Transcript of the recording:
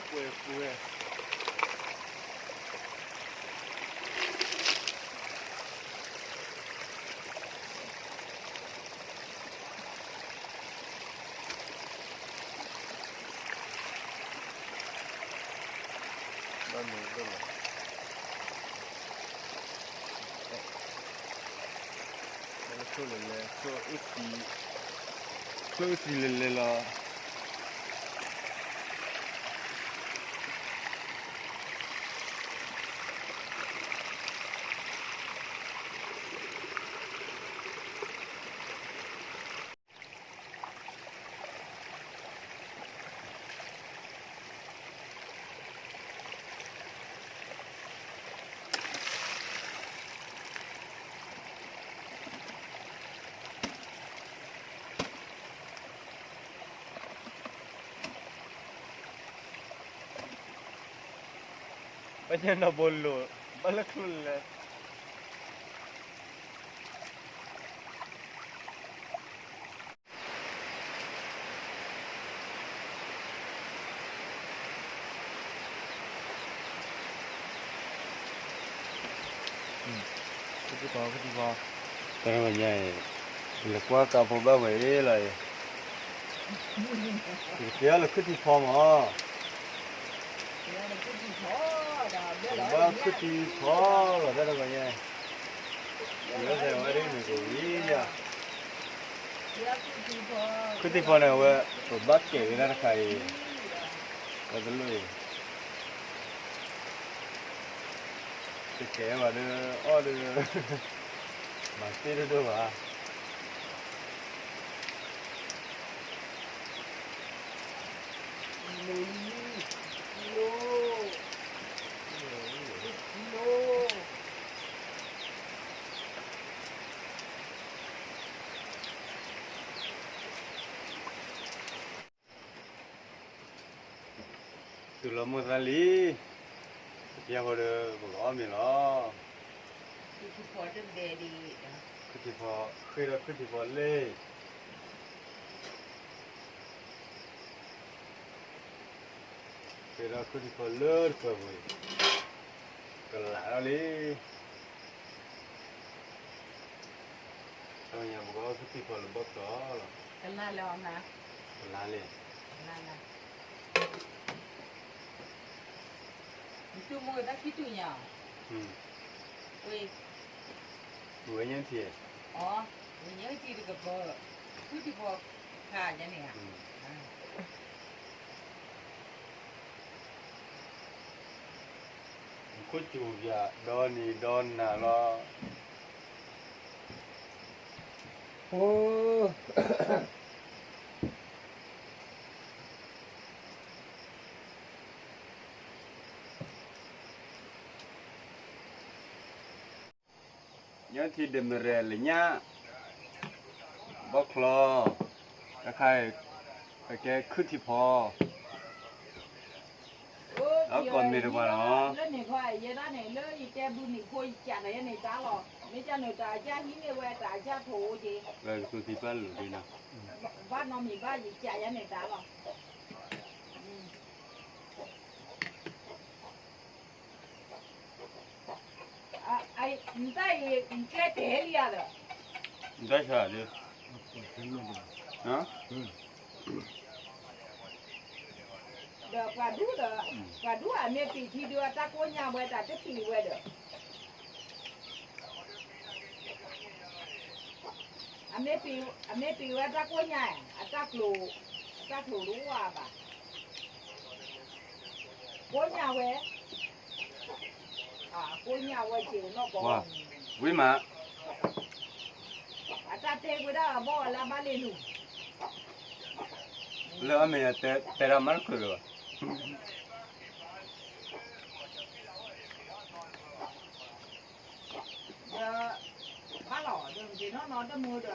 ပှဲၤပှဲၤ ဘၣ်မနုၤလဲၣ် ဘၣ်လၢချိၣ်လဲၤလဲၤ ချိၣ်အုၣ်သံ ချိၣ်အုၣ်သံလဲၤလဲၤလီၤ. ပညါနီၢ်ဘိလိၤ ဘၣ်လၢချိၣ်လဲၤ ခုၣ်ထံဖီ ခုၣ်ထံဖီ တၢ်ဝဲညါအံၤ လဲၤကွၢ်ကးဖိဘၣ်ဝဲအံၤလီၤအံၤ ယကတဲအီၤလၢခုၣ်ထံဖီမး ဘၣ်ခုၣ်ထံဖီလီၤ တၢ်တဂီၤညါ လၢသဲဝဲဒၣ်မ့ၢ်ကဝံၤယၤ ခုၣ်ထံဖီန့ၣ် အဝဲ ပဘၣ်ကဲးက့ၤတၢ်တခါအံၤ ဝဲတလိၣ်အံၤ တကဲးဘၣ်ဒီး အီၣ်ဒီး မၤသ့ၣ်ဒိၣ်ဒိၣ်ဘၣ် တုၤလီၤမိၢ်သးလံ, ပျဲဃီဒီး ပကအီၣ်မ့ၤလီၤ. ခုၣ်ထံဖီတဘဲဒံး, ခုၣ်ထံဖီ, ဃ့ဒီးခုၣ်ထံဖီလ့ၣ်, ဃ့ဒီးခုၣ်ထံဖီလၢတပၢၤပူၤ, ကလးထီၣ်လံ. တၢ်မညါပကအီၣ်ခုၣ်ထံဖီလၢဘီၣ်ကျီလီၤ. ကလါလဲၤအီၤနၤ, ကလါလဲၤ, ကလါလဲၤ, နသူၣ်မူတၢ်ခံတူၢ်ညါ, ဝဲ, ဝဲညၣ်ထံ, အီ, ဝဲညၣ်ထံတကပၤ, ခုၣ်ထံဖီခါယဲန့ၣ်ဧါ. ခိၣ်စူၤယၤဒီနံၤဒီနၤလီၤ. ညၣ်ထံဒ့မရဲၣ်လၢညၣ်, ဘီၣ်ချီ, တခါအံၤ, ကဲခုၣ်ထံဖီ, ဒီးကိးမ့ၢ်တပှၤလီၤ. လၢန့ၣ်ခီ ယဲဒၣ်န့ၣ် လၢယတဲဘုန့ၣ်ဖိ ယကးဒီးယဲန့ၣ်တၢ်လီၤ. မ့ၢ်ကၢ်နုာ်တၢ်အကၢ်ဟံးန့ၢ်ဝဲတၢ်အကၢ်ဖိအိၣ်က့ၤ, လၢကသူသံပၢ်လိာ်ဒ်နီၤ, ဘၣ်နီတမံၤဘၣ် ယကးယဲန့ၣ်တၢ်လီၤ. နတၢ်အံၤ နကျဲတဲလံဧါဒီး, နတၢ်ဆါဒ်, ဒီးပှၤဒူၣ်ဒီး, ပှၤဒူၣ်အမ့ၢ်ပံာ်ထံဒုးအတၢ်ကိၢ်ညါဝဲတၢ်တပံာ်ဝဲဒီး, အမ့ၢ်ပံာ်ဝဲတၢ်ကိၢ်ညါ, အတၢ်ကျိၤ, အတၢ်ကျိၤတအိၣ်ဘၣ်, ကိၢ်ညါဝဲ, ကိၢ်ညါဝဲက့ၤ, ဝံၤမး, အတၢ်တဲဝဲဒၣ်အဘီၣ်အလၢဘၣ်လ့ၣ်နုာ်, လၢအမ့ၢ်တဲဒၣ်မၤတချုးလၢၤဘၣ်. ဒီး, ဘၣ်လီၤ, ဒီးမ့ၢ်နီၢ်နီၢ်တမုာ်ဒီး